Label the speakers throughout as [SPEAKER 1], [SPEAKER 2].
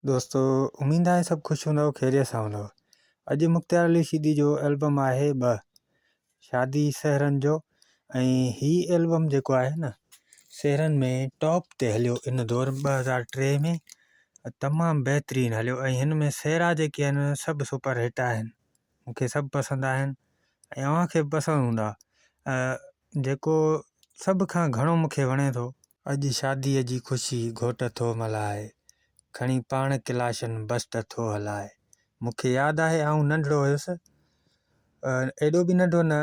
[SPEAKER 1] دوستو اميد آهي سڀ خوش هوندؤ خيريت سان هوندؤ. اڄ مختيار علي شيدي جو البم آهي ٻه شادي سهرن جو ۽ هي البم جيڪو آهي نه سهرن ۾ ٽاپ تي هليو ان دور 2003 ۾ تمام بهترين هليو ۽ هن ۾ سهرا جيڪي آهن سڀ سپر هٽ آهن مون کي سڀ پسند آهن ۽ اوهان کي به پسند هوندا جيڪو سڀ کان گهڻو مون کي وڻي ٿو. اڄ شاديء جي خوشي گهوٽ ٿو ملهائي، کڻي پاڻ ڪلاشن بسٽ ٿو هلائي. مون کي ياد آهي آئون ننڍڙو هيس، ايڏو به ننڍو نه،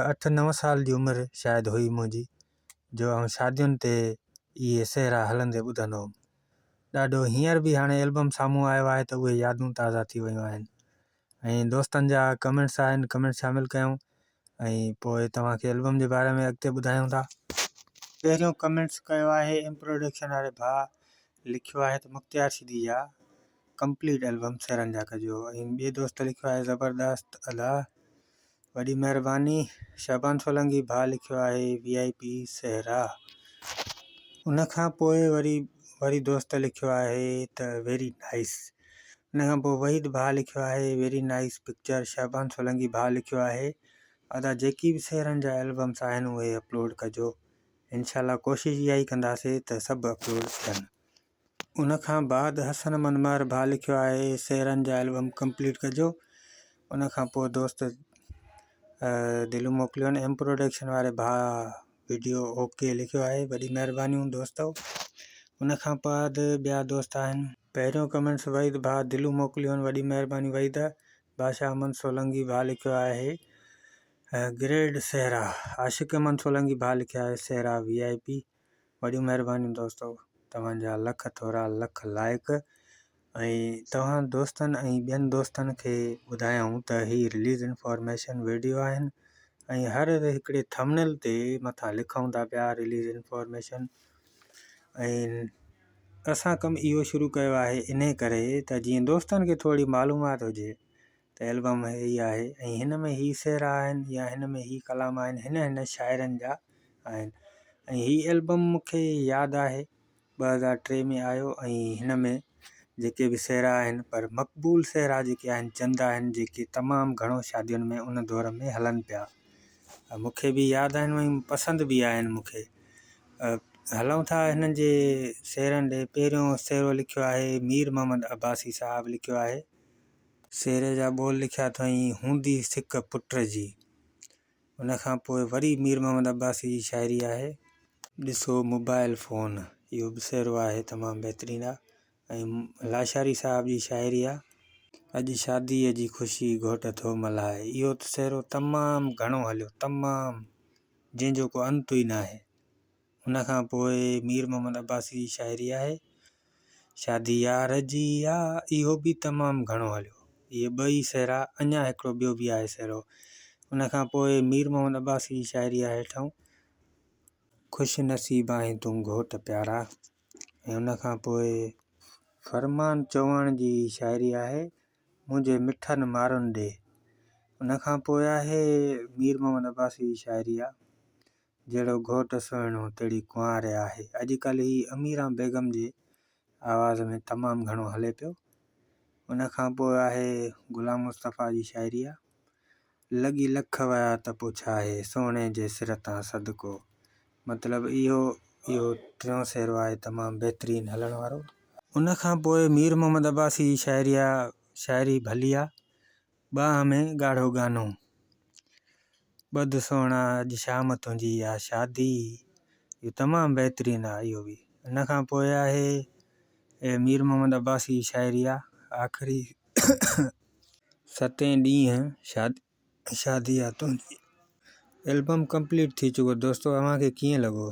[SPEAKER 1] اٺ نو سال جي عمر شايد هئي منهنجي، جو آئون شادين تي اهي سهرا هلندي ٻڌندو هوم. ڏاڍو هينئر به هاڻي البم سامهون آيو آهي ته اهي يادون تازا ٿي ويون آهن. ۽ دوستن جا ڪمينٽس آهن ڪمينٽس شامل ڪيون ۽ پوء توهان کي البم جي باري ۾ اڳتي ٻڌايون ٿا. پهريون ڪمينٽس ڪيو آهي ايم پروڊڪشن واري ڀاء لکيو آهي ته مختيار شيدي جا ڪمپليٽ البم سيرن جا ڪجو ۽ ٻئي دوست لکيو آهي زبردست ادا وڏي مهرباني شعبان سولنگي ڀاء لکيو آهي وي آء پي سهرا ان کان پوء وري وري دوست لکيو آهي ته ويري نائس ان کان پوء وحيد ڀاء لکيو آهي very nice picture Shaban Solangi ڀاء لکيو آهي ادا جيڪي به سهرن جا البمس آهن اهي اپلوڊ ڪجو انشاء الله ڪوشش اها ئي ڪنداسي ته سڀ اپلوڊ ٿين. ان کان بعد حسن احمد مهر ڀاء لکيو آهي سهرن جا البم ڪمپليٽ ڪجو ان کان پوء دوست دلون موڪليون آهن ايم پروڊڪشن واري ڀاء وڊيو اوڪي لکيو آهي وڏي مهربانيون دوستو ان کان بعد ٻيا دوست آهن. پهريون ڪمينٽس وحيد ڀاء دلون موڪليون آهن وڏي مهرباني وحيد بادشاهه احمد سولنگي ڀاء لکيو آهي گريڊ سهرا عاشق احمد سولنگي ڀاء لکيو آهي سهرا وي آء پي وڏيون مهربانيون دوستو توهان جا لک ٿورا لک لائق ۽ توهان دوستن ۽ ٻين دوستن کي ٻڌايائون ته هي رليز انفارميشن ويڊيو آهن ۽ هر هڪڙي ٿمنيل تي مٿان لکون ٿا پيا رليز انفارميشن ۽ اسان ڪم اهو شروع ڪيو آهي انهي ڪري ته جيئن دوستن کي ٿوري معلومات هجي ته البم هي آهي ۽ هن ۾ هي سهرا آهن يا هن ۾ هي ڪلام آهن هن هن شاعرن جا آهن ۽ هي البم مون کي ياد آهي 2003 ۾ آيو ۽ هن ۾ جيڪي به سهرا آهن پر مقبول سهرا جيڪي آهن چند آهن جيڪي تمام گهڻو شادين ۾ ان دور ۾ هلن پيا مون کي به ياد آهن ۽ پسند به آهن مون کي هلون ٿا هنن جي سهرن ڏي پهريون سهرو لکيو آهي مير محمد عباسي صاحب لکيو آهي. سهري جا ٻول لکيا اٿائين هوندي سڪ پٽ جي. ان کان پوء وري مير محمد عباسي جي شاعري آهي. ڏسو موبائل فون اهو به سهرو آهي تمام بهترين آ ۽ لاشاري صاحب جي شاعري آ. اڄ شاديء جي خوشي گهوٽ ٿو ملهائي اهو ته سهرو تمام گهڻو هليو تمام جنهن جو ڪو انت ئي ناهي. ان کان پوء مير محمد عباسي جي شاعري آهي، شادي يار جي آ، اهو به تمام گهڻو هليو. اهي ٻئي سهرا، اڃا هڪڙو ٻيو به آهي سهرو. ان کان پوء مير محمد عباسي جي شاعري آهي هيٺئون، خوش نصيب آهين تون گهوٽ پيارا ۽ ان کان پوء فرمان چوهاڻ جي شاعري آهي، منهنجي مٺن مارن ڏي. ان کان پوء آهي مير محمد عباسي جي شاعري آ. جهڙو گهوٽ سهڻو تهڙي ڪنوار آهي. اڄڪلهه هي اميران بيگم جي آواز ۾ تمام گهڻو هلي پيو. ان کان پوء آهي غلام مصطفيٰ جي شاعري آ. لڳي لک ويا ته پوء ڇاهي، سهڻي جي سر تان صدقو. مطلب اهو اهو ٽيون سهرو آهي تمام بهترين هلڻ وارو. ان کان پوء مير محمد عباسي جي شاعري آ شاعري ڀلي آ. ٻانهن ۾ ڳاڙهو ڳانو. ٻڌ سهڻا اڄ شام تنهنجي آ شادي. اهو تمام بهترين آ اهو به. ان کان پوء آهي مير محمد عباسي جي شاعري آ آخري ستين ڏينهن شادي آ تنهنجي. البم ڪمپليٽ ٿي چڪو دوستو اوهان کي ڪيئن لڳو.